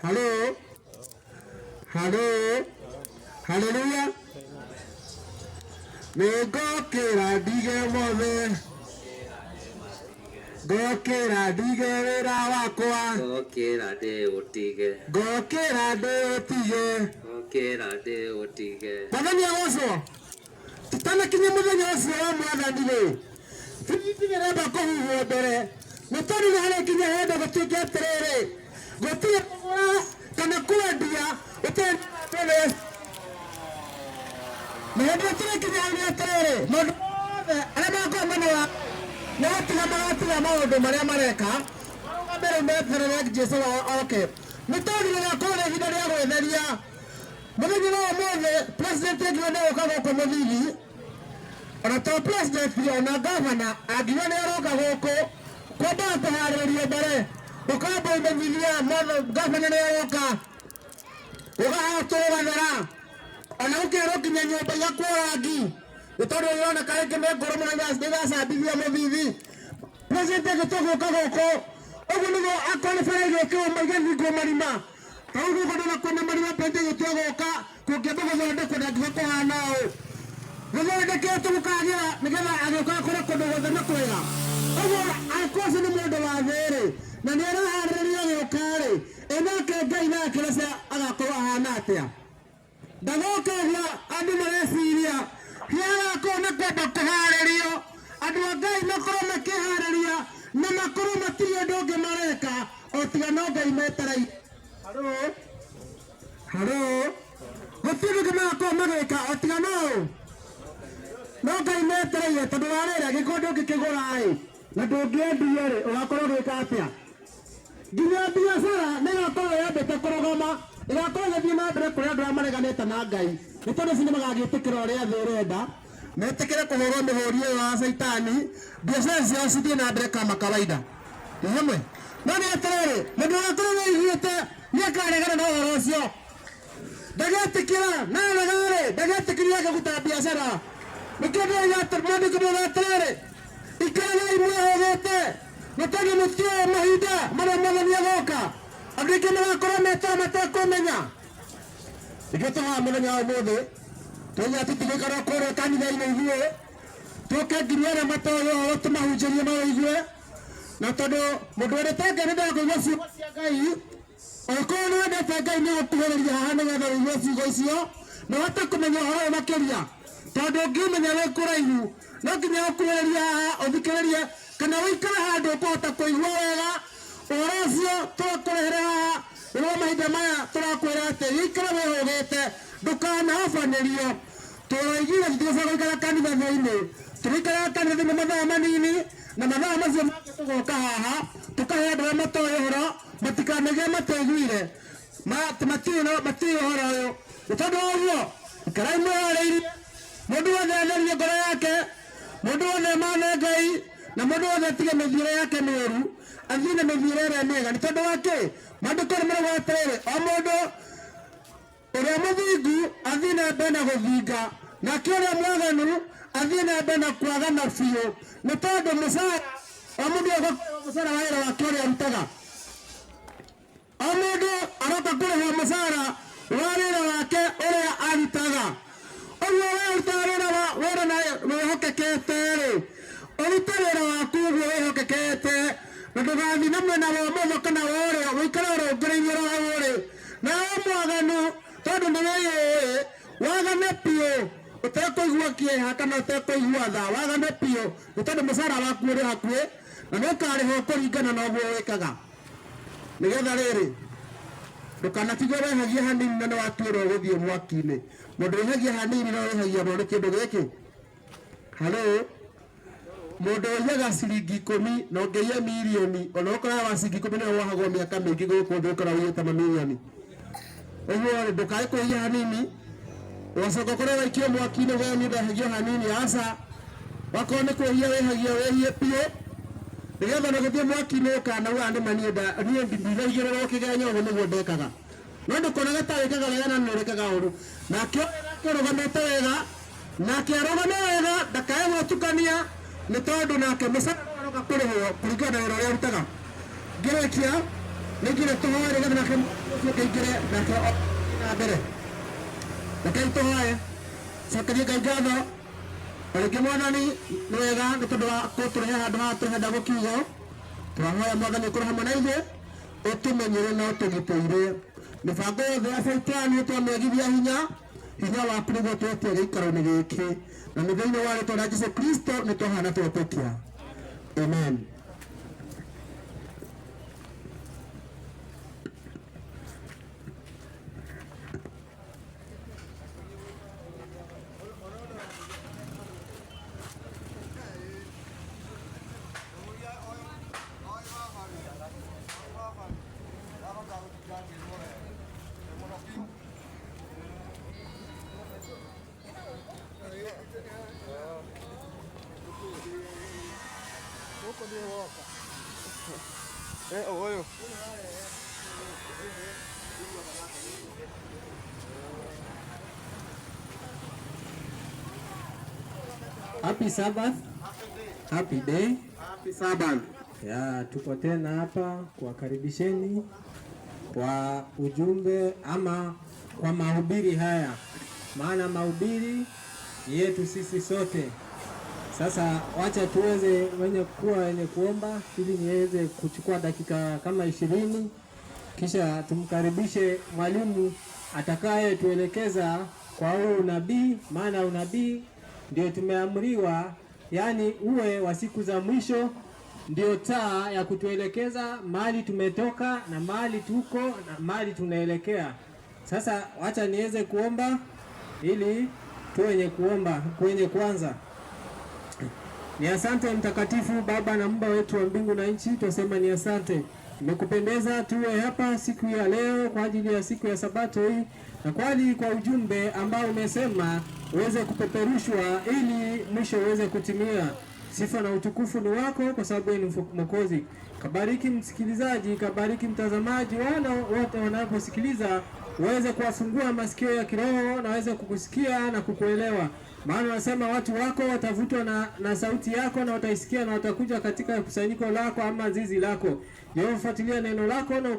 Halo, halo, haleluya. Nĩngokĩra ndige mothe, ngokĩra ndige wĩra wakwa, Ngokĩra ndĩũtige. Ngokĩra ndĩũtige. Ngokĩra ndĩũtige. Mwathani agocwo. Tutanakinya mũthenya ũcio wa Mwathani rĩ, biringi nĩrenda kũhuhwo mbere, nĩ tondũ nĩ harĩ nginya hĩndĩ gũtuĩke atĩrĩrĩ, gũtirĩ kũgũra kana kwendia ũtarĩ na na hĩndĩ ĩyo tũrĩ nginya hau nĩ atĩrĩrĩ, maũndũ mothe arĩa magakorwo mwena wa nĩ gũtiga magatiga maũndũ marĩa mareka, marũgame rĩu meterere Jesũ wao oke, nĩ tondũ rĩgakorwo rĩ ihinda rĩa gwĩtheria. Mũthenya wa ũmũthĩ president angiuga nĩ gũka gũkũ mũthithi, ona to president, ona gavana angiuga nĩ aroka gũkũ, kwambaga kũharĩrĩrio mbere, ũkamba ũmenyithia gavana nĩ aroka, ũgahatwo ũgathera, ona ũkerwo nginya nyũmba igakwo rangi, nĩ tondũ ĩroneka rĩngĩ nĩ ngũrũ mũno nĩ iracambithia mũthithi. President angĩtua gũka gũkũ, ũguo nĩguo akorwo nĩ bara igĩkĩrwo igathingwo marima. Rĩu gũkũ ndĩna kwĩna marima president agĩtua gũka, kũngĩamba gũthondekwo ndangĩuga kũhana ũũ. Gũthondeketwo gũkagĩra nĩgetha agĩũka akore kũndũ guothe nĩ kwega. Ũguo angĩkorwo ũcio nĩ mũndũ wa thĩ-rĩ, na nĩ araharĩrĩria gũka-rĩ, ĩ nake Ngai nake ũcio agakorwo ahana atĩa? Ndagoka ũguo andũ mareciria, hagakorwo nĩ kwamba kũharĩrio, andũ a Ngai makorwo makĩharĩria na makorwo matirĩ ũndũ ũngĩ mareka o tiga no Ngai metereire. Haro, haro, gũtirĩ ũndũ ũngĩ magakorwo magĩka o tiga no no Ngai metereire, tondũ wa rĩrĩ, angĩkorwo ndũngĩkĩgũra-ĩ na ndũngĩendia-rĩ, ũgakorwo ũgĩka atĩa? Nginya biacara nĩ ĩgakorwo yambĩte kũrũgama, ĩgakorwo ĩgĩthiĩ na mbere kũrĩ andũ arĩa mareganĩte na Ngai, nĩ tondũ acio nĩ magagĩtĩkĩra ũrĩa thĩ ĩrenda, metĩkĩre kũhũrwo mĩhũri ĩyo ya Caitani, biacara ciao cithiĩ na mbere kama kawaida. Nĩ hamwe. No nĩ atĩrĩrĩ, mũndũ ũgakorwo wĩiguĩte nĩ akaregana na ũhoro ũcio. Ndagetĩkĩra, na arega-rĩ, ndagetĩkĩria akĩruta biacara. Nĩkĩo ndĩroiga atĩ mwandĩko mwega atĩrĩrĩ, ikaragai mwĩhũgĩte, nĩ tondũ mũtiũĩ mahinda marĩa Mwathani agoka. Andũ aingĩ magakorwo metara matekũmenya. Nĩkĩo tũhaha mũthenya wa ũmũthĩ, tũnya tũtigũikara kũrĩa kanitha-inĩ ithuĩ, tũke nginya arĩa matoĩ ũhoro tũmahunjĩrie mawĩigue, na tondũ mũndũ wendete Ngai nĩ endaga kũigua ciugo cia Ngai. Okorwo nĩ wendete Ngai nĩ gũkuhĩrĩria haha nĩgetha ũigue ciugo icio na ũhote kũmenya ũhoro ũyũ makĩria, tondũ ũngĩũmenya wĩ kũraihu no nginya ũkuhĩrĩrie haha ũthikĩrĩrie kana ũikare handũ ũkũhota kũigua wega ũhoro ũcio tũrakũrehere haha. Nĩguo mahinda maya tũrakwĩra atĩ gĩikare wĩhũgĩte, ndũkanahobanĩrio. Tũroigire tũtigũcoka gũikara kanitha thĩinĩ, tũrĩikaraga kanitha thĩinĩ mathaa manini, na mathaa macio mangĩ tũgoka haha tũkahe andũ arĩa matoĩ ũhoro matikanaigue mataiguire matiũĩ ũhoro ũyũ. Nĩ tondũ wa ũguo ikarai mwĩharĩirie, mũndũ wothe atherie ngoro yake, mũndũ wothe amathe Ngai, na mũndũ wothe atige mĩthiĩre yake mĩũru, athiĩ na mĩthiĩre ĩrĩa mĩega. Nĩ tondũ wa kĩ? Maandĩko nĩ marauga atĩrĩrĩ, o mũndũ ũrĩa mũthingu athiĩ na mbere na gũthinga, nake ũrĩa mwaganu athiĩ na mbere na kwagana biũ, nĩ tondũ mũcara o mũndũ aroka kũrĩhwo mũcara wa wĩra wake ũrĩa arutaga. O mũndũ aroka kũrĩhwo mũcara wa wĩra wake ũrĩa arutaga. Ũguo wee ũrutaga wĩra wa wĩra na wĩhokekete-rĩ, ũrute wĩra waku ũguo wĩhokekete, na ndũgathiĩ na mwena wa ũmotho kana wa ũrĩo, ũikare ũrũngĩrĩirie o hau ũrĩ. Nawe mwaganu, tondũ nĩ wĩyũĩ, wagane biũ ũtekũigua kĩeha kana ũtekũigua tha, wagane biũ, nĩ tondũ mũcara waku ũrĩ hakuhĩ, na nĩ ũkarĩhwo kũringana na ũguo wĩkaga. Nĩgetha rĩrĩ, ndũkanatigwo wehagia hanini na nĩ watuĩrwo gũthiĩ mwaki-inĩ. Mũndũ wĩhagia hanini na wĩhagia mũno nĩ kĩndũ gĩkĩ. Halo? Mũndũ ũiyaga ciringi 10 na ũngĩiya mirioni, ona ũkoraga wa ciringi 10 nĩwe wohagwo mĩaka mĩingĩ gũkũ thĩ ũkora ũiyĩte mamirioni. Ũguo rĩ, ndũkae kwĩhia hanini ũgacoka ũkorwo waikio mwaki-inĩ we niĩ ndehagio hanini, aca. Wakorwo nĩ kwĩhia wĩhagia wĩhie biũ nĩgetha ona gũthiĩ mwaki-inĩ ũkanauga nĩ ma niĩ ndinaigĩrĩrwo kĩgenyo, ũguo nĩguo ndekaga. No ndũkonaga ta wĩkaga wega na nĩ ũrĩkaga ũru. Nake ũrĩa nake ũrũgamĩte wega, nake arũgame wega, ndakae gwĩtukania, nĩ tondũ nake mũcara ũrĩa aroka kũrĩhwo kũringana na wĩra ũrĩa arutaga. Ngĩrĩkia, Ningire tuhoe nigetha nake ũcio ũngĩ nake na mbere. Rekei tuhoe. Cokeria Ngai ngatho. Na rĩngĩ Mwathani nĩ wega nĩ tondũ wa gũtũrehe handũ haha tũrenda gũkiugo. Tũrahoya Mwathani ũkorwo hamwe na ithuĩ, ũtũmenyere na ũtũgitĩire. Mĩbango yothe ya Caitani twamĩagithia hinya, hinya waku nĩguo twetie gĩikaro-inĩ gĩkĩ. Na nĩ thĩinĩ wa rĩtwa rĩa Jesu Kristo nĩ twahana twetĩkia. Amen. Happy Sabbath. Happy day. Happy Sabbath. Ya, tuko tena hapa kuwakaribisheni kwa ujumbe ama kwa mahubiri haya, maana mahubiri ni yetu sisi sote. Sasa wacha tuweze wenye kuwa wenye kuomba ili niweze kuchukua dakika kama 20, kisha tumkaribishe mwalimu atakayetuelekeza kwa huu unabii, maana unabii ndio tumeamriwa, yani uwe wa siku za mwisho, ndio taa ya kutuelekeza mahali tumetoka na mahali tuko na mahali tunaelekea. Sasa wacha niweze kuomba ili tuwe wenye kuomba kwenye kwanza. Ni asante mtakatifu Baba na Muumba wetu wa mbingu na nchi, twasema ni asante. Imekupendeza tuwe hapa siku ya leo kwa ajili ya siku ya Sabato hii, na kwali kwa ujumbe ambao umesema uweze kupeperushwa ili mwisho uweze kutimia. Sifa na utukufu ni wako kwa sababu wewe ni Mwokozi. Kabariki msikilizaji, kabariki mtazamaji, wana wote wanaposikiliza uweze kuwafungua masikio ya kiroho na waweze kukusikia na kukuelewa. Maana wanasema watu wako watavutwa na sauti yako na wataisikia na watakuja katika kusanyiko lako ama zizi lako. Leo fuatilia neno lako na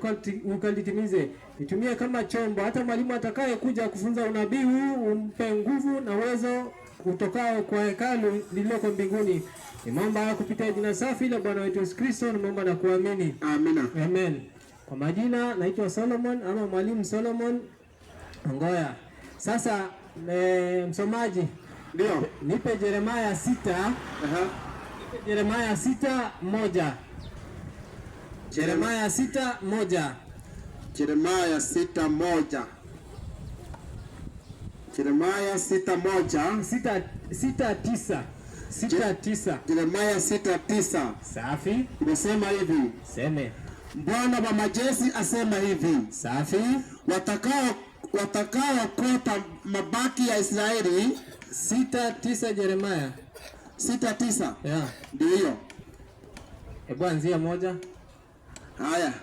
ukalitimize. Nitumie kama chombo, hata mwalimu atakaye kuja kufunza unabii huu umpe nguvu na uwezo utokao kwa hekalu lililoko mbinguni. Nimeomba haya kupitia jina safi la Bwana wetu Yesu Kristo, nimeomba na kuamini. Amina. Amen. Kwa majina naitwa Solomon ama mwalimu Solomon Ngoya. Sasa msomaji, Ndio. nipe Yeremia 6. Nipe Yeremia 6:1. Yeremia 6:1. Yeremia 6:1. Yeremia 6:1. 6:9. 6:9. Yeremia 6:9. Safi. Imesema hivi. Seme. Bwana wa majeshi asema hivi. Safi. Watakao kota mabaki ya Israeli. 6:9 Yeremia. 6:9. Yeah. Ndio hiyo. Hebu anzia 1. Haya.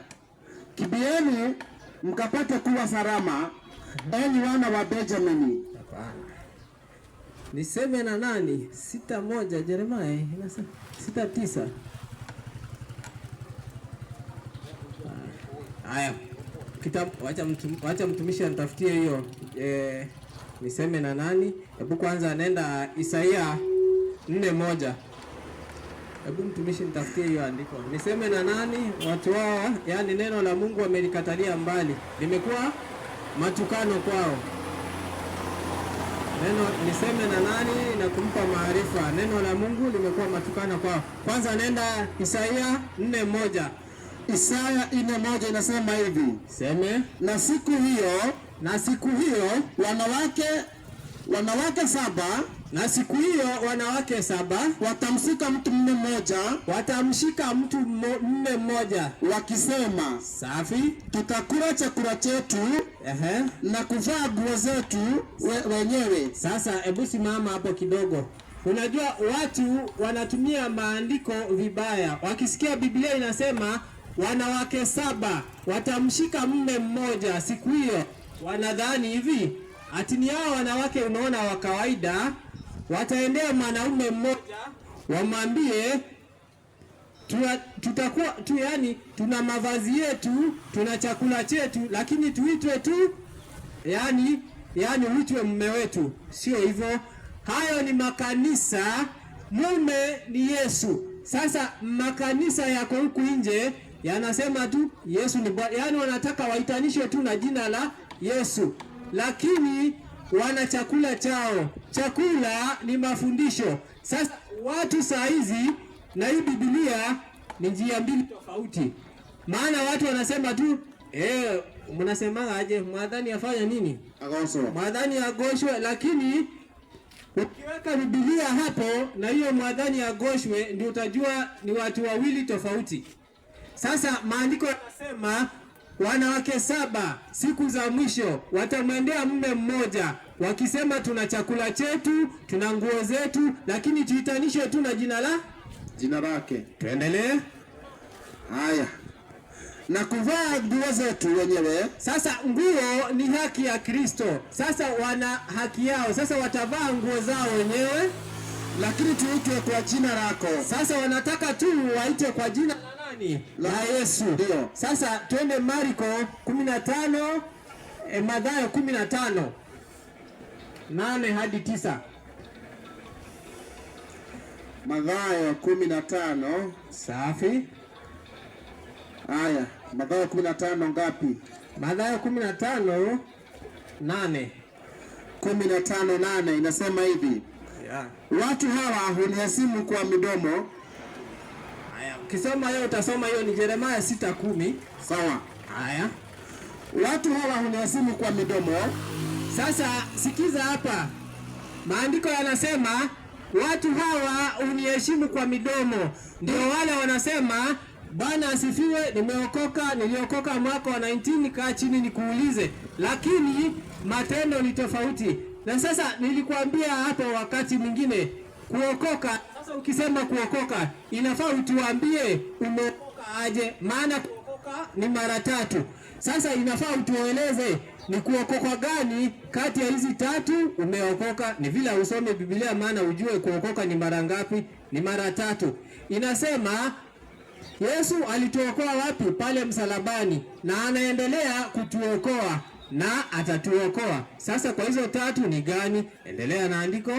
Kimbieni mkapate kuwa salama, enyi wana wa Benjamini. Hapana. Niseme na nani? 6:1 Yeremia inasema 6:9. Haya. Kitabu, wacha mtumishi anitafutie hiyo. Niseme na nani? Hebu kwanza nenda Isaia 4:1. Hebu mtumishi nitafutie hiyo andiko. Niseme na nani? Watu wao, yani neno la Mungu wamelikatalia mbali. Limekuwa matukano kwao. Neno niseme na nani na kumpa maarifa. Neno la Mungu limekuwa matukano kwao. Kwanza nenda Isaia 4:1. Isaya 4:1 inasema hivi. Seme. Na siku hiyo, na siku hiyo wanawake 7, na siku hiyo wanawake 7 watamshika mtu mume mmoja, watamshika mtu mume mmoja, wakisema, Safi, tutakula chakula chetu na kuvaa nguo zetu wenyewe. Sasa hebu simama hapo kidogo. Unajua watu wanatumia maandiko vibaya. Wakisikia Biblia inasema wanawake 7 watamshika mume mmoja siku hiyo, wanadhani hivi ati ni hao wanawake unaona wa kawaida wataendea mwanaume mmoja wamwambie Tutakuwa tu, yani tuna mavazi yetu, tuna chakula chetu, lakini tuitwe tu yani uitwe mume wetu. Sio hivyo. Hayo ni makanisa, mume ni Yesu. Sasa makanisa yako huku nje yanasema tu Yesu ni Bwana, yani wanataka waitanishwe tu na jina la Yesu, lakini wana chakula chao. Chakula ni mafundisho. Sasa watu saa hizi na hii Biblia ni njia mbili tofauti, maana watu wanasema tu mnasema aje, mwadhani afanya nini? Agocwo. Mwadhani agoshwe, lakini ukiweka Biblia hapo na hiyo mwadhani agoshwe, ndio utajua ni watu wawili tofauti. Sasa maandiko yanasema wanawake 7 siku za mwisho watamwendea mume mmoja wakisema tuna chakula chetu, tuna nguo zetu, lakini tuitanishwe tu na jina la jina lake. Tuendelee. Haya. Na kuvaa nguo zetu wenyewe. Sasa nguo ni haki ya Kristo. Sasa wana haki yao. Sasa watavaa nguo zao wenyewe, lakini tuitwe kwa jina lako. Sasa wanataka tu waite kwa jina la nani? La Yesu. Ndio. Sasa twende Marko 15, Mathayo 15 8 hadi 9. Mathayo 15. Safi. Haya, Mathayo 15 ngapi? Mathayo 15 8. 15:8 inasema hivi. Yeah. Watu hawa huniheshimu kwa midomo. Haya, ukisoma hiyo utasoma hiyo ni Yeremia 6:10. Sawa. Haya. Watu hawa huniheshimu kwa midomo. Sasa sikiza hapa. Maandiko yanasema watu hawa huniheshimu kwa midomo. Ndio wale wanasema Bwana asifiwe, nimeokoka, niliokoka mwaka wa 19, kaa chini nikuulize. Lakini matendo ni tofauti. Na sasa nilikuambia hapo wakati mwingine kuokoka. Sasa ukisema kuokoka inafaa utuambie umeokoka aje, maana kuokoka ni mara tatu. Sasa inafaa utueleze ni kuokoka gani kati ya hizi tatu umeokoka. Ni vile usome Biblia maana ujue kuokoka ni mara ngapi. Ni mara tatu. Inasema Yesu alituokoa wapi? Pale msalabani, na anaendelea kutuokoa na atatuokoa. Sasa kwa hizo tatu ni gani? Endelea na andiko.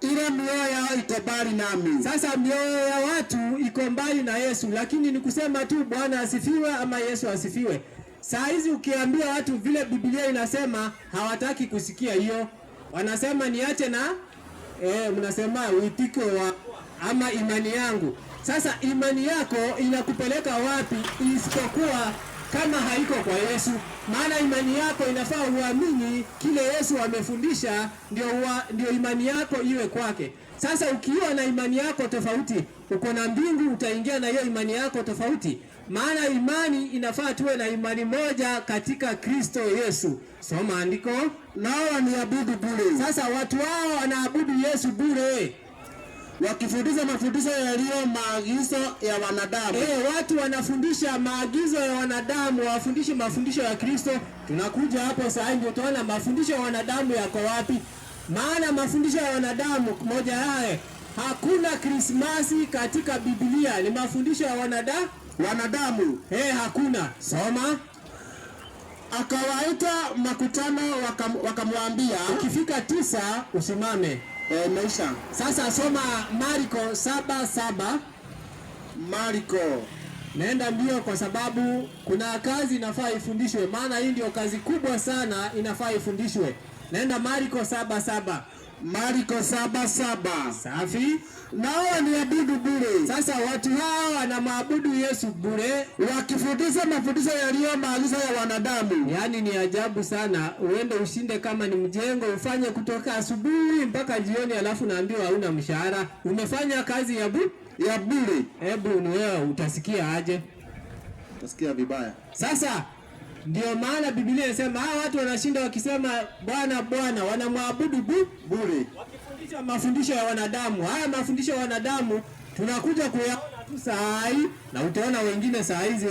Ila mioyo yao iko mbali nami. Sasa mioyo ya watu iko mbali na Yesu, lakini ni kusema tu Bwana asifiwe ama Yesu asifiwe. Saa hizi ukiambia watu vile Biblia inasema hawataki kusikia hiyo. Wanasema niache na mnasema uitiko wa ama imani yangu. Sasa imani yako inakupeleka wapi isipokuwa kama haiko kwa Yesu? Maana imani yako inafaa uamini kile Yesu amefundisha, ndio imani yako iwe kwake. Sasa ukiwa na imani yako tofauti, uko na mbingu, utaingia na hiyo imani yako tofauti. Maana imani inafaa tuwe na imani moja katika Kristo Yesu. Soma andiko. Nao waniabudu bure. Sasa watu wao wanaabudu Yesu bure, wakifundisha mafundisho yaliyo maagizo ya wanadamu. Watu wanafundisha maagizo ya wanadamu, wafundishi mafundisho ya Kristo. Tunakuja hapo sasa ndio tunaona mafundisho ya wanadamu yako wapi. Maana mafundisho ya wanadamu moja yae, hakuna Krismasi katika Biblia, ni mafundisho ya wanadamu. Hakuna. Soma. Akawaita makutano wakamwambia, ukifika 9 usimame. Maisha. Sasa soma Marko 7:7. Marko. Naenda mbio kwa sababu kuna kazi inafaa ifundishwe, maana hii ndio kazi kubwa sana inafaa ifundishwe. Naenda Marko 7:7. Marko 7:7. Safi. Nao waniabudu bure. Sasa watu hao wanamwabudu Yesu bure, wakifundisha mafundisho yaliyo maagizo ya wanadamu. Yaani ni ajabu sana, uende ushinde kama ni mjengo, ufanye kutoka asubuhi mpaka jioni, alafu naambiwa hauna mshahara. Umefanya kazi ya ya bure. Hebu ni wewe utasikia aje? Utasikia vibaya. Sasa ndio maana Biblia inasema hawa watu wanashinda wakisema Bwana Bwana, wanamwabudu bure, wakifundisha mafundisho ya wanadamu. Haya mafundisho ya wanadamu tunakuja kuyaona tu saa hii, na utaona wengine saa hizi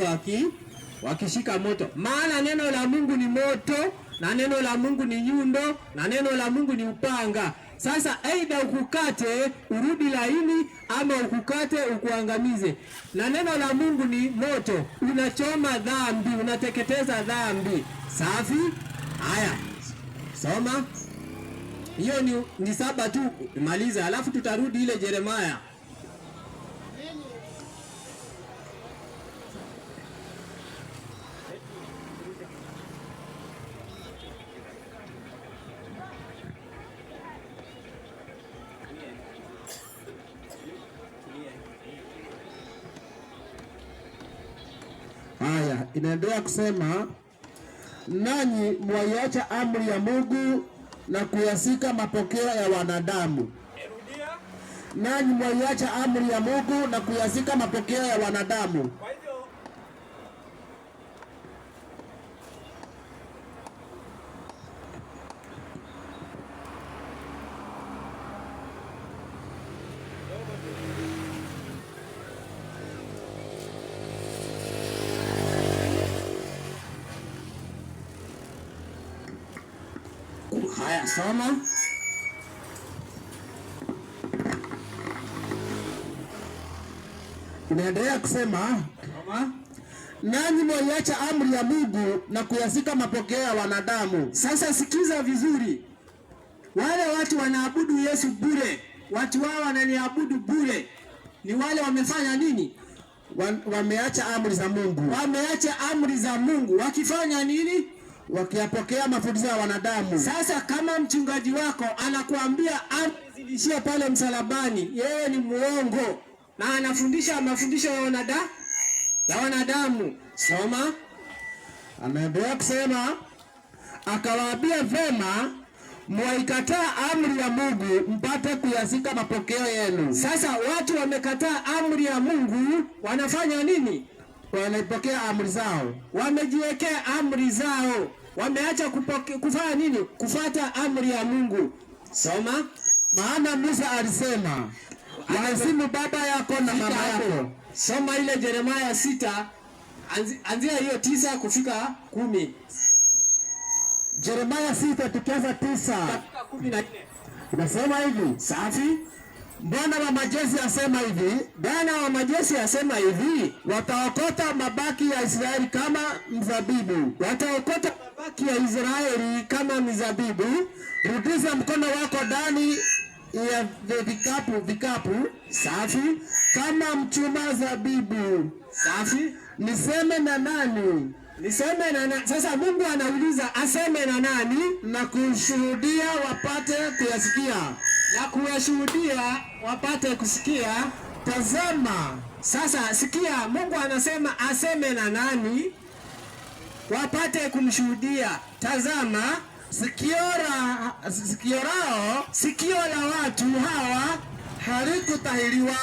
wakishika moto. Maana neno la Mungu ni moto, na neno la Mungu ni nyundo, na neno la Mungu ni upanga. Sasa aidha ukukate urudi laini, ama ukukate ukuangamize. Na neno la Mungu ni moto, unachoma dhambi, unateketeza dhambi. Safi. Haya, soma hiyo ni 7 tu, maliza, alafu tutarudi ile Yeremia. Haya, inaendelea kusema, nanyi mwaiacha amri ya Mungu na kuyasika mapokeo ya wanadamu. Nanyi mwaiacha amri ya Mungu na kuyasika mapokeo ya wanadamu. Haya, soma. Inaendelea kusema, Soma. nanyi mwaiacha amri ya Mungu na kuyasika mapokeo ya wanadamu. Sasa sikiza vizuri, wale watu wanaabudu Yesu bure, watu wao wananiabudu bure, ni wale wamefanya nini? Wameacha amri za Mungu. Wameacha amri za Mungu, wakifanya nini? Wakiyapokea mafundisho ya wanadamu. Sasa kama mchungaji wako anakuambia amri ziliishia pale msalabani, yeye ni muongo na anafundisha mafundisho ya wanadamu. Soma. Anaendelea kusema, akawaambia vema, mwaikataa amri ya Mungu mpate kuyasika mapokeo yenu. Sasa watu wamekataa amri ya Mungu, wanafanya nini? Wanaipokea amri zao. Wamejiwekea amri zao, wameacha kufanya nini? Kufuata amri ya Mungu. Soma. Maana Musa alisema, waheshimu baba yako na mama yako. Soma ile Yeremia 6, anzia hiyo 9 kufika 10. Yeremia 6 tukianza 9. Kufika 14. Inasema hivi. Safi. Bwana wa majeshi asema hivi, Bwana wa majeshi asema hivi, wataokota mabaki ya Israeli kama mzabibu. Wataokota mabaki ya Israeli kama mizabibu. Rudisha mkono wako ndani ya vikapu. Safi. Kama mchuma zabibu. Safi. Niseme na nani? Niseme na nani? Sasa Mungu anauliza aseme na nani? Na kushuhudia wapate kuyasikia. Na kuyashuhudia wapate kusikia. Tazama. Sasa sikia, Mungu anasema aseme na nani wapate kumshuhudia. Tazama, sikio la watu hawa halikutahiriwa.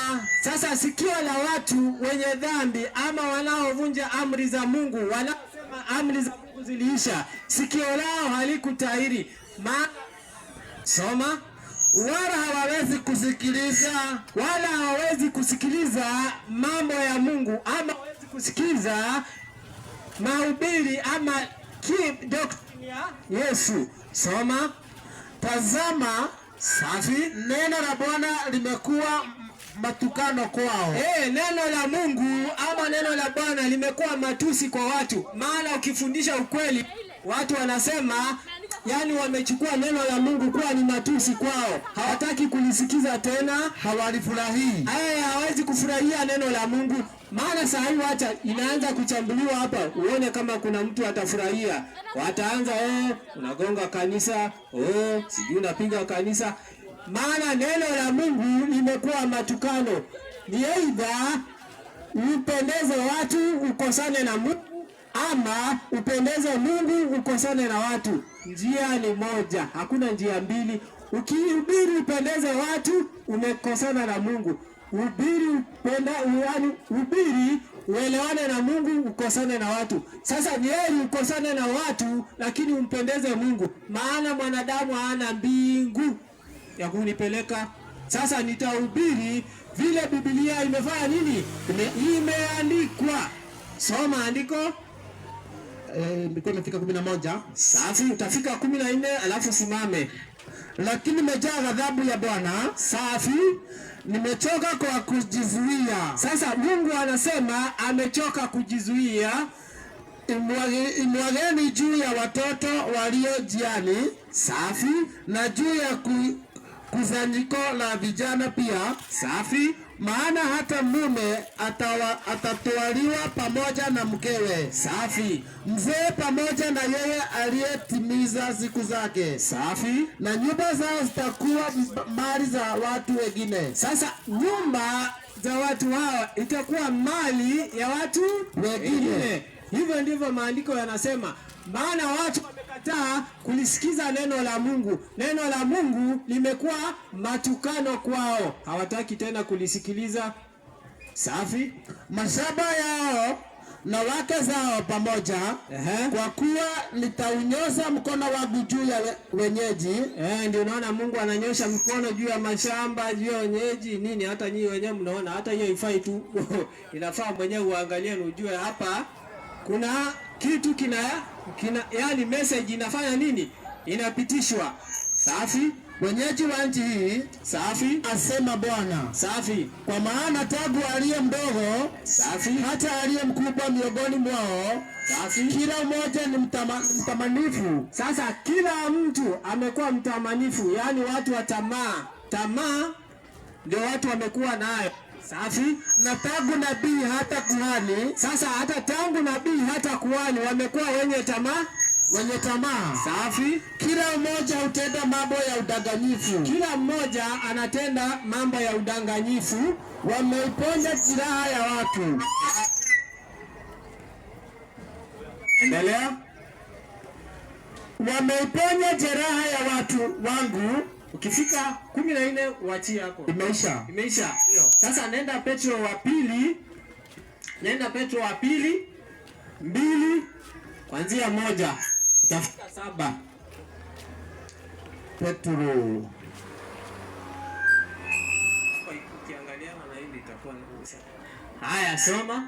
Sasa sikio la watu wenye dhambi ama wanaovunja amri za Mungu, wanaosema amri za Mungu ziliisha, sikio lao halikutahiri. Soma. Wala hawawezi kusikiliza, wala hawawezi kusikiliza mambo ya Mungu, ama hawawezi kusikiliza mahubiri ama doctrine ya Yesu. Soma. Tazama, Safi. Neno la Bwana limekuwa matukano kwao. Neno la Mungu ama neno la Bwana limekuwa matusi kwa watu. Maana ukifundisha ukweli watu wanasema, yani wamechukua neno la Mungu kuwa ni matusi kwao. Hawataki kulisikiza tena, hawalifurahii. Hawezi kufurahia neno la Mungu. Maana saa hii wacha inaanza kuchambuliwa hapa, uone kama kuna mtu atafurahia. Wataanza unagonga kanisa, sijui unapiga kanisa. Maana neno la Mungu limekuwa matukano. Ni aidha upendeze watu ukosane na Mungu, ama upendeze Mungu ukosane na watu. Njia ni moja, hakuna njia mbili. Ukihubiri upendeze watu, umekosana na Mungu. Hubiri uelewane na Mungu, ukosane na watu. Sasa ni heri ukosane na watu lakini umpendeze Mungu, maana mwanadamu hana mbingu ya kunipeleka. Sasa nitahubiri vile Biblia imefanya nini? Imeandikwa. Soma andiko. Ilikuwa imefika 11. Safi, utafika 14 alafu simame. Lakini nimejaa ghadhabu ya Bwana. Safi. Nimechoka kwa kujizuia. Sasa Mungu anasema amechoka kujizuia. Imwageni juu ya watoto walio njiani. Safi. Na juu ya kusanyiko la vijana pia. Safi. Maana hata mume atatwaliwa pamoja na mkewe. Safi. Mzee pamoja na yeye aliyetimiza siku zake. Safi. Na nyumba zao zitakuwa mali za watu wengine. Sasa nyumba za watu hao itakuwa mali ya watu wengine. Hivyo ndivyo maandiko yanasema, maana watu wamekataa kulisikiza neno la Mungu. Neno la Mungu limekuwa matukano kwao, hawataki tena kulisikiliza. Safi. Mashamba yao na wake zao pamoja. Kwa kuwa nitaunyosha mkono wangu juu ya wenyeji. Ndio unaona Mungu ananyosha mkono juu ya mashamba, juu ya wenyeji nini. Hata nyinyi wenyewe mnaona, hata hiyo haifai tu. Inafaa mwenyewe uangalie na ujue hapa kuna kitu kina yani message inafanya nini? Inapitishwa. Safi. Wenyeji wa nchi hii. Safi. Asema Bwana. Safi. Kwa maana tangu aliye mdogo. Safi. Hata aliye mkubwa miongoni mwao. Safi. Kila mmoja ni mtamanifu. Sasa kila mtu amekuwa mtamanifu, yani watu wa tamaa. Tamaa ndio watu wamekuwa nayo. Safi. Na tangu nabii hata kuhani. Sasa hata tangu nabii hata kuhani wamekuwa wenye tamaa. Wenye tamaa. Safi. Kila mmoja hutenda mambo ya udanganyifu. Kila mmoja anatenda mambo ya udanganyifu. Wameiponda silaha ya watu. Endelea. Wameiponya jeraha ya watu wangu. Ukifika 14 uachie hapo. Imeisha. Imeisha. Sasa nenda Petro wa pili. Nenda Petro wa pili 2 kuanzia 1 utafika 7. Petro. Ukiangalia na hili itakuwa ngumu sana. Haya, soma.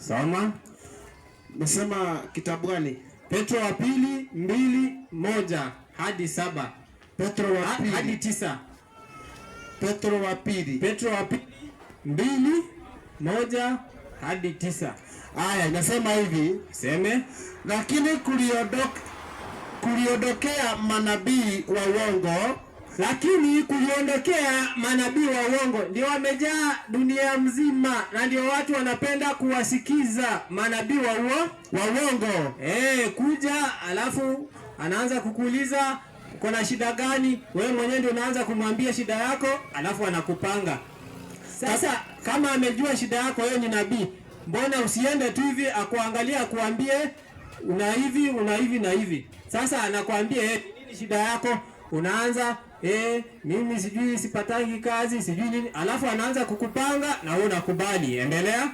Soma. Nasema kitabu gani? Petro wa pili 2:1 hadi 7. Petro wa pili hadi 9. Petro wa pili. Petro wa pili 2:1 hadi 9. Haya, inasema hivi. Seme. Lakini kuliondokea manabii wa uongo. Lakini kuliondokea manabii wa uongo, ndio wamejaa dunia mzima, na ndio watu wanapenda kuwasikiza manabii wa uongo. Kuja alafu anaanza kukuuliza uko na shida gani, wewe mwenyewe ndio unaanza kumwambia shida yako, alafu anakupanga. Sasa kama amejua shida yako, wewe ni nabii, mbona usiende tu hivi akuangalie akuambie una hivi una hivi na hivi? Sasa anakuambia nini shida yako, unaanza mimi sijui sipataki kazi sijui nini, alafu anaanza kukupanga na wewe unakubali. Endelea.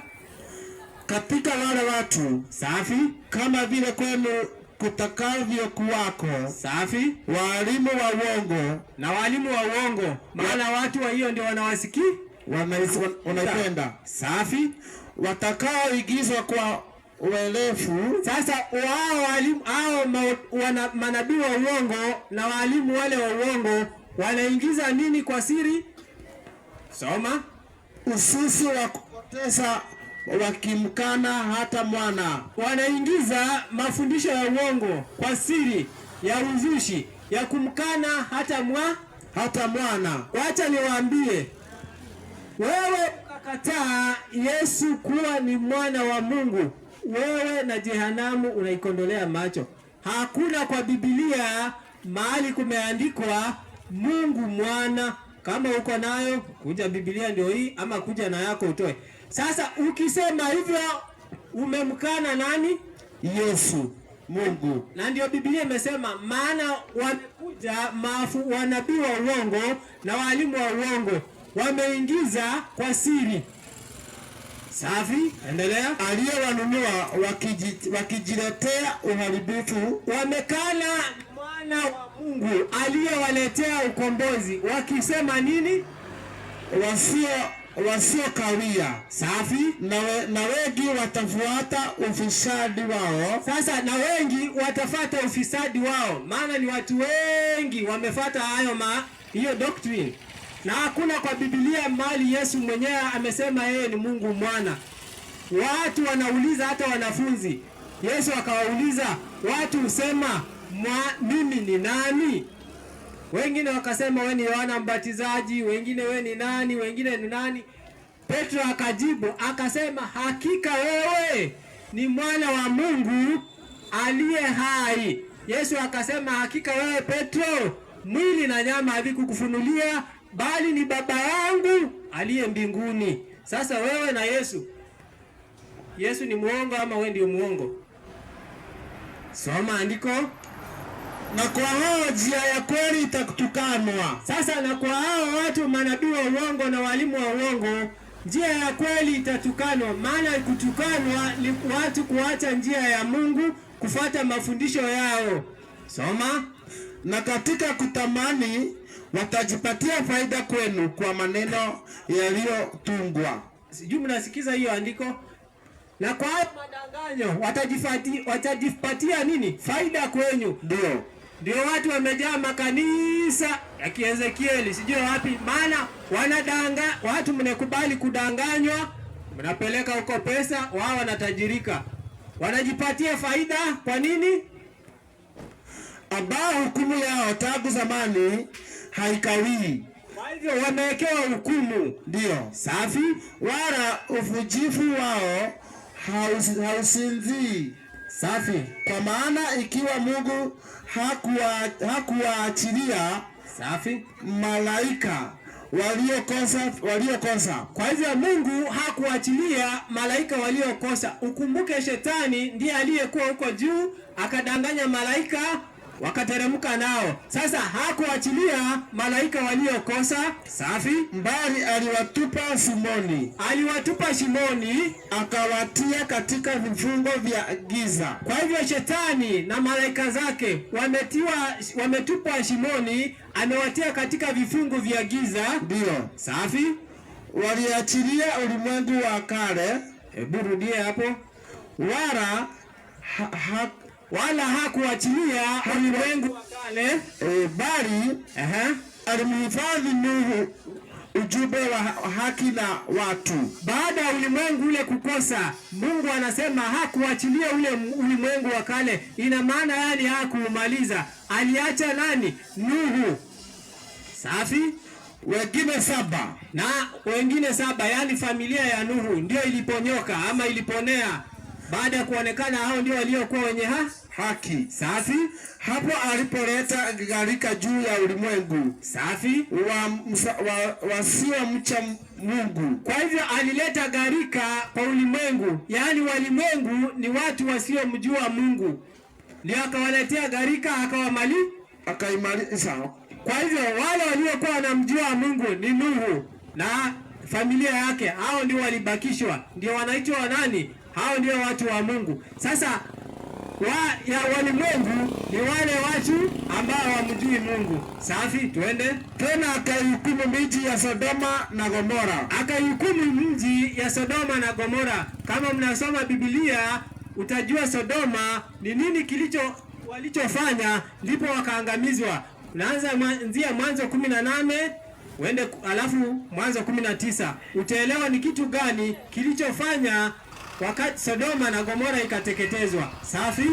Katika wale watu. Safi. Kama vile kwenu kutakavyo kuwako. Safi. Walimu wa uongo. Na walimu wa uongo, maana watu wa hiyo ndio wanawasiki, wanaipenda. Safi. Watakaoigizwa kwa uelefu. Sasa wao walimu hao manabii wa uongo na walimu wale wa uongo wanaingiza nini kwa siri? Soma. Ususu wa kupoteza wakimkana hata mwana. Wanaingiza mafundisho ya uongo kwa siri ya uzushi ya kumkana hata hata mwana. Wacha niwaambie, wewe ukakataa Yesu kuwa ni mwana wa Mungu, wewe na jehanamu unaikondolea macho. Hakuna kwa Biblia mahali kumeandikwa Mungu mwana. Kama uko nayo kuja Biblia ndio hii, ama kuja na yako utoe. Sasa ukisema hivyo umemkana nani? Yesu Mungu. Na ndio Biblia imesema, maana wamekuja wanabii wa uongo na walimu wa uongo, wameingiza kwa siri. Safi, endelea. Aliyewanunua wakijiletea uharibifu, wamekana mwana wa Mungu aliyewaletea ukombozi, wakisema nini? Wasiokawia. Safi. Na wengi watafuata ufisadi wao. Sasa na wengi watafata ufisadi wao, maana ni watu wengi wamefata hayo hiyo doctrine, na hakuna kwa Biblia mali Yesu mwenyewe amesema yeye ni Mungu Mwana. Watu wanauliza, hata wanafunzi, Yesu akawauliza watu husema mimi ni nani? Wengine wakasema we ni Yohana Mbatizaji, wengine we ni nani, wengine ni nani. Petro akajibu akasema, hakika wewe ni mwana wa Mungu aliye hai. Yesu akasema, hakika wewe Petro, mwili na nyama havikukufunulia, bali ni Baba yangu aliye mbinguni. Sasa wewe na Yesu, Yesu ni muongo ama wewe ndio muongo? Soma andiko. Na kwa hao njia ya kweli itatukanwa. Sasa na kwa hao watu manabii wa uongo na walimu wa uongo, njia ya kweli itatukanwa. Maana kutukanwa ni watu kuacha njia ya Mungu, kufuata mafundisho yao. Soma. Na katika kutamani watajipatia faida kwenu kwa maneno yaliyotungwa. Sijui mnasikiza hiyo andiko. Na kwa hayo madanganyo watajipatia nini? Faida kwenyu. Ndio. Ndio watu wamejaa makanisa ya Kiezekieli sijui wapi, maana wanadanga watu, mnakubali kudanganywa, mnapeleka huko pesa, wao wanatajirika, wanajipatia faida. Kwa nini? Ambao hukumu yao tangu zamani haikawii. Kwa hivyo wamewekewa hukumu. Ndio. Safi. Wala ufujifu wao hausinzii. Safi. Kwa maana ikiwa Mungu hakuwaachilia Safi. malaika waliokosa. Kwa hivyo Mungu hakuachilia malaika waliokosa. Ukumbuke shetani ndiye aliyekuwa huko juu akadanganya malaika wakateremka nao. Sasa hakuachilia malaika waliokosa. Safi. Mbali aliwatupa shimoni. Aliwatupa shimoni, akawatia katika vifungo vya giza. Kwa hivyo shetani na malaika zake wametupwa shimoni, amewatia katika vifungo vya giza. Ndio. Safi. Waliachilia ulimwengu wa kale. Hebu rudie hapo. Wala wala hakuachilia ulimwengu wa kale, bali alimhifadhi Nuhu ujumbe wa haki na watu. Baada ya ulimwengu ule kukosa, Mungu anasema hakuachilia ule ulimwengu wa kale. Ina maana yani hakuumaliza. Aliacha nani? Nuhu. Safi. Wengine saba. Na wengine saba, yani familia ya Nuhu ndio iliponyoka ama iliponea baada ya kuonekana hao ndio waliokuwa wenye haki. Safi. Hapo alipoleta gharika juu ya ulimwengu. Safi. Wasiomcha Mungu. Kwa hivyo alileta gharika kwa ulimwengu, yaani walimwengu ni watu wasiomjua Mungu, ndio akawaletea gharika, akaimaliza. Kwa hivyo wale waliokuwa wanamjua Mungu ni Nuhu na familia yake, hao ndio walibakishwa, ndio wanaitwa nani? Hao ndio watu wa Mungu. Sasa walimwengu ni wale watu ambao hawamjui Mungu. Safi, tuende. Tena akaihukumu miji ya Sodoma na Gomora. Akaihukumu mji ya Sodoma na Gomora. Kama mnasoma Biblia utajua Sodoma ni nini walichofanya ndipo wakaangamizwa. Unaanza kuanzia Mwanzo 18 uende alafu Mwanzo 19 utaelewa ni kitu gani kilichofanya wakati Sodoma na Gomora ikateketezwa. Safi.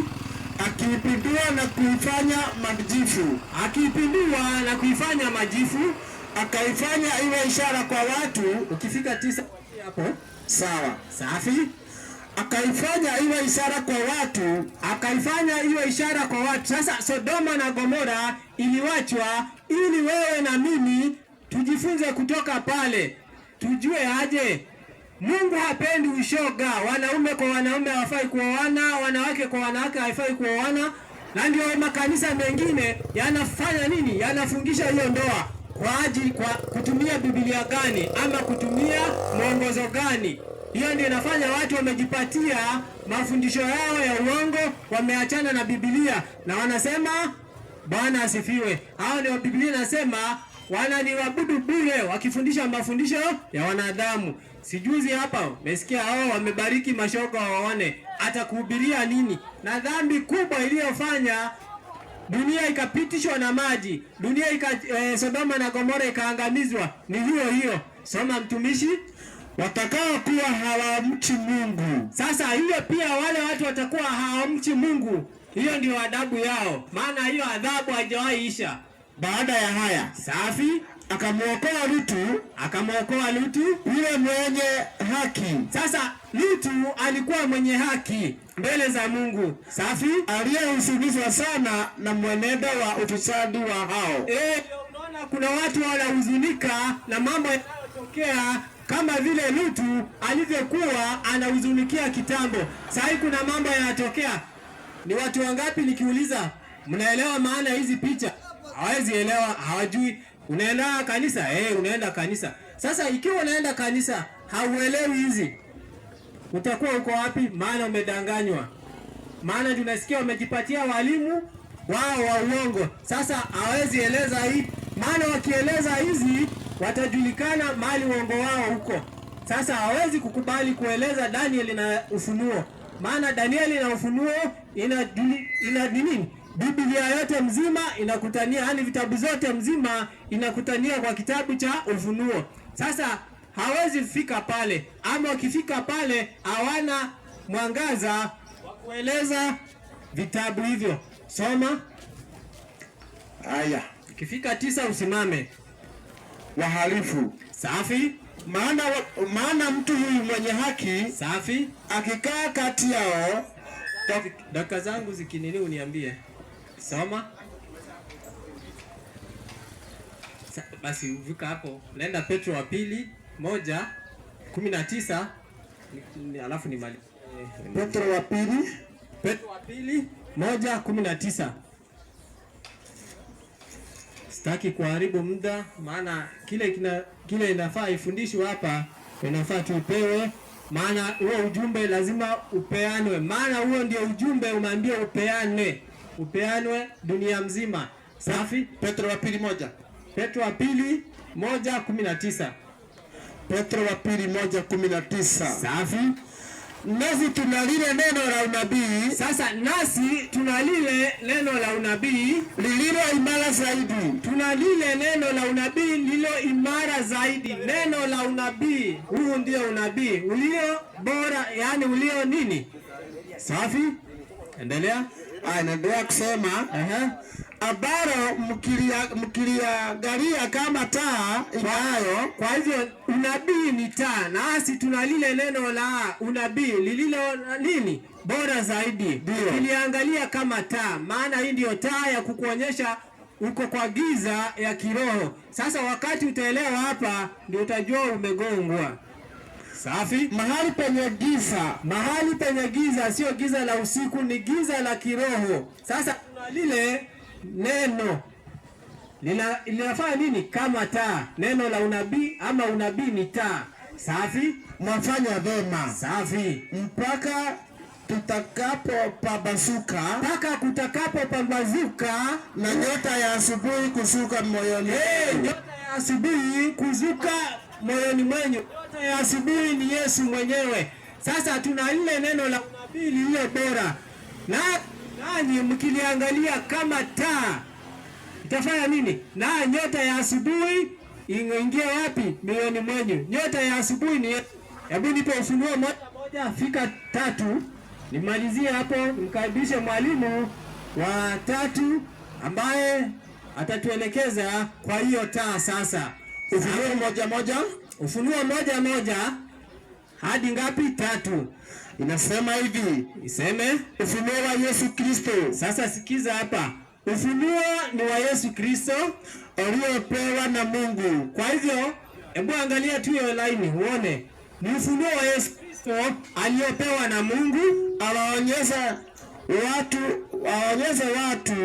Akiipindua na kuifanya majifu. Akiipindua na kuifanya majifu, akaifanya iwe ishara kwa watu. Ukifika 9 hapo. Sawa. Safi. Akaifanya iwe ishara kwa watu, akaifanya iwe ishara kwa watu. Sasa Sodoma na Gomora iliwachwa ili wewe na mimi tujifunze kutoka pale, tujue aje Mungu hapendi ushoga. Wanaume kwa wanaume hawafai kuoana, wanawake kwa wanawake hawafai kuoana. Na ndio makanisa mengine yanafanya nini? Yanafungisha hiyo ndoa kwa ajili, kwa kutumia Biblia gani ama kutumia mwongozo gani? Hiyo ndio inafanya watu wamejipatia mafundisho yao ya uongo, wameachana na Biblia na wanasema Bwana asifiwe. Hao ndio Biblia inasema wananiabudu bure, wakifundisha mafundisho ya wanadamu. Sijuzi hapa umesikia hao wamebariki mashoga waone, atakuhubiria nini? Na dhambi kubwa iliyofanya dunia ikapitishwa na maji, dunia Sodoma na Gomora ikaangamizwa ni hiyo hiyo. Soma mtumishi. Watakao kuwa hawamchi Mungu. Sasa hiyo pia wale watu watakuwa hawamchi Mungu, hiyo ndio adabu yao, maana hiyo adhabu haijawahi isha. Baada ya haya, Safi. akamwokoa Lutu, Akamwokoa Lutu. yule mwenye haki, Sasa Lutu alikuwa mwenye haki mbele za Mungu. Safi. aliyehuzunishwa sana na mwenendo wa ufisadi wa hao. Unaona kuna watu wanahuzunika na mambo yanayotokea kama vile Lutu alivyokuwa anahuzunikia kitambo. Sasa kuna mambo yanatokea. Ni watu wangapi nikiuliza, mnaelewa maana hizi picha? Hawezi elewa, hawajui. Unaenda kanisa? Unaenda kanisa. Sasa ikiwa unaenda kanisa hauelewi hizi, utakuwa uko wapi? Maana umedanganywa. Maana tunasikia wamejipatia walimu wao wa uongo. Sasa hawezi eleza hii, maana wakieleza hizi watajulikana mali uongo wao huko. Sasa hawezi kukubali kueleza Danieli na Ufunuo, maana Danieli na Ufunuo ina nini? Biblia yote mzima inakutania, yani vitabu zote mzima inakutania kwa kitabu cha Ufunuo. Sasa hawezi fika pale, ama wakifika pale hawana mwangaza wa kueleza vitabu hivyo. Soma. Haya, Ikifika 9 usimame. Wahalifu. Safi. Maana mtu huyu mwenye haki Safi. akikaa kati yao. Dakika zangu zikinini uniambie. Soma. Basi uvuka hapo. Nenda Petro wa pili 1:19, alafu nimalizie. Petro wa pili, Petro wa pili 1:19. Sitaki kuharibu muda, maana kile inafaa ifundishwe hapa, inafaa tuipewe, maana huo ujumbe lazima upeanwe, maana huo ndio ujumbe umeambiwa upeane, upeanwe dunia mzima. Safi. Petro wa pili 1. Petro wa pili 1:19. Petro wa pili 1:19. Safi. Nasi tuna lile neno la unabii. Sasa nasi tuna lile neno la unabii lililo imara zaidi. Tuna lile neno la unabii lililo imara zaidi. Neno la unabii, huu ndio unabii ulio bora, yani ulio nini? Safi. Endelea. Anaendelea kusema, ambalo mkiliangalia kama taa ing'aayo. Kwa hivyo unabii ni taa, nasi tuna lile neno la unabii lililo nini? Bora zaidi. Mkiliangalia kama taa, maana hii ndio taa ya kukuonyesha uko kwa giza ya kiroho. Sasa wakati utaelewa hapa ndio utajua umegongwa. Safi. Mahali penye giza, mahali penye giza, sio giza la usiku, ni giza la kiroho. Sasa kuna lile neno linafanya nini? Kama taa. Neno la unabii ama unabii ni taa. Safi. Mwafanya vema. Safi. Mpaka tutakapopambazuka, mpaka kutakapopambazuka na nyota ya asubuhi kuzuka moyoni. Nyota ya asubuhi kuzuka moyoni mwenyu. Nyota ya asubuhi ni Yesu mwenyewe. Sasa tuna ile neno la unabii lililo bora, na nanyi mkiliangalia kama taa itafanya nini? Na nyota ya asubuhi ingia wapi? Mioyoni mwenyu. Nyota ya asubuhi ni Yesu. Hebu nipe Ufunuo 1:1 fika 3. Nimalizie hapo, nimkaribishe mwalimu wa 3 ambaye atatuelekeza kwa hiyo taa sasa. Ufunuo 1:1. Ufunuo 1:1 hadi ngapi? 3. Inasema hivi. Iseme Ufunuo wa Yesu Kristo. Sasa sikiza hapa. Ufunuo ni wa Yesu Kristo aliopewa na Mungu. Kwa hivyo hebu angalia tu hiyo line uone. Ni ufunuo wa Yesu Kristo aliopewa na Mungu,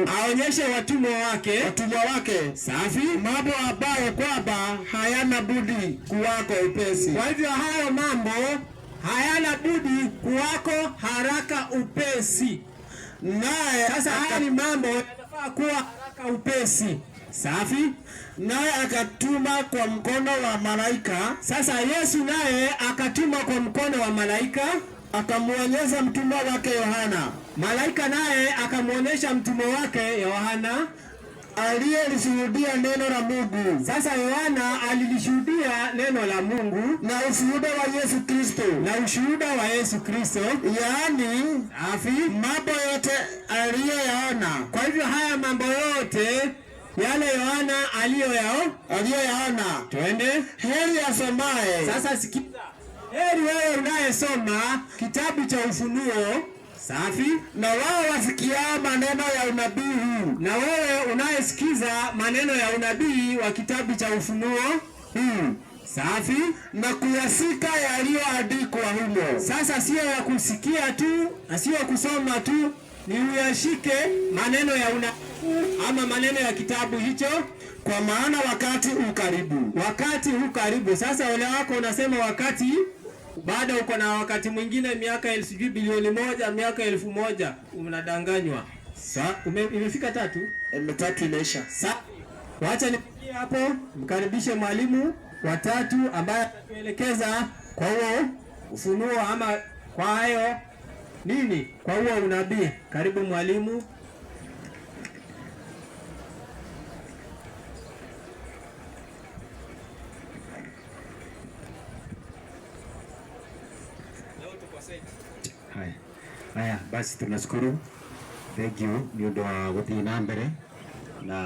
aonyeshe watumwa wake, watumwa wake. Safi. Mambo ambayo kwamba hayana budi kuwako upesi. Kwa hivyo hayo mambo hayana budi kuwako haraka upesi. Naye sasa haya ni mambo yanafaa kuwa haraka Upesi. Safi. Naye akatuma kwa mkono wa malaika. Sasa Yesu naye akatuma kwa mkono wa malaika, akamwonyesha mtumwa wake Yohana. Malaika naye akamwonyesha mtumwa wake Yohana aliyelishuhudia neno la Mungu. Sasa Yohana alilishuhudia neno la Mungu na ushuhuda wa Yesu Kristo, na ushuhuda wa Yesu Kristo, yaani safi, mambo yote aliyoyaona. Kwa hivyo haya mambo yote yale Yohana aliyoyaona, twende. Heri asomaye. Sasa sikiza, heri wewe unayesoma kitabu cha Ufunuo. Safi. Na wao wasikiao maneno ya unabii huu, na wewe unayesikiza maneno ya unabii wa kitabu cha Ufunuo huu. Safi. Na kuyasika yaliyoandikwa humo. Sasa sio ya kusikia tu na sio ya kusoma tu, ni uyashike maneno ya unabii ama maneno ya kitabu hicho, kwa maana wakati ukaribu. Wakati ukaribu. Sasa ole wako unasema wakati bado uko na wakati mwingine miaka sijui bilioni 1, miaka 1000, unadanganywa. Imefika 3? Tatu imeisha. Wacha nipigie hapo, mkaribishe mwalimu wa 3 ambaye atatuelekeza kwa huo ufunuo ama kwa hayo nini, kwa huo unabii. Karibu mwalimu. Haya. Haya, basi tunashukuru. Thank you ni undu wa guthii na mbere na